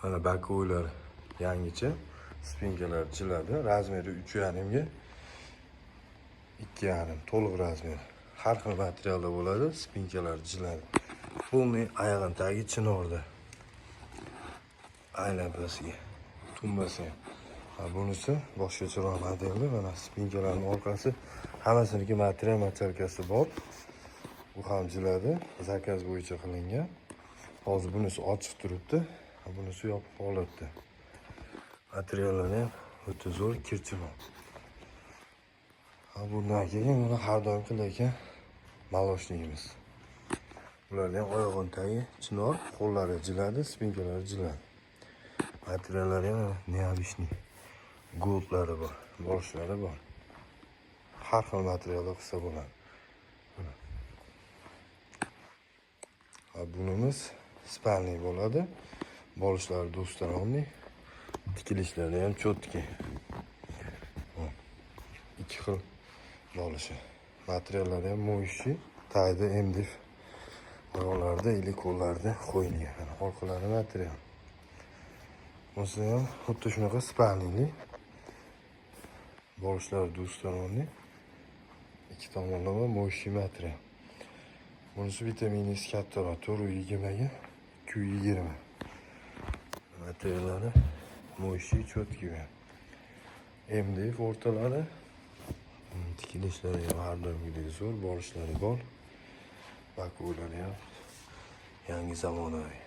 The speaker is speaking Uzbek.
Mana боковой lar yangicha, спинка lar jiladi. Размер i 3,5 ga 2,5, to'liq размер. Har xil materialda bo'ladi, спинка lar jiladi. Полный oyog'ini tagi chinorda. Aylanpasiga, tumbasi ham. Ha, bunisi boshqacharoq modelda. Mana спинка larning orqasi hammasiniki material мочалка si bor. Bu ham jiladi, заказ bo'yicha qilingan. Hozir bunisi ochiq turibdi, ha, bunisi yopiq holatda. Materiallari ham o'ta zo'r, kirchimon. Ha, bundan keyin mana har doimgi lekin молочник imiz. Ularni ham oyog'ini tagi chinor, qo'llari jiladi, спинка lari jiladi. Materiallari ham необычный. Goldlari bor, boshlari bor. Har xil materialda qilsa bo'ladi. Mana. Ha, bunimiz спальный bo'ladi. Bolishlari двусторонний. Tikilishlari ham чёткий. Ikki xil bolishi. Materiallari ham моющий. Tagida MDF oyoqlarida или qo'llarida qo'yilgan. Mana orqalari material. Bunisi ham xuddi shunaqa спальный li. Bolishlari двусторонний. Ikki tomonlama моющий material. Bunisi vitaminisi kattaroq, 420 ga 220. Materiallari моющий, чёткий. MDF o'rtalari. Tikilishlari ham har doimgidek zo'r, bolishlari bor. Боковой lari ham yangi, zamonaviy.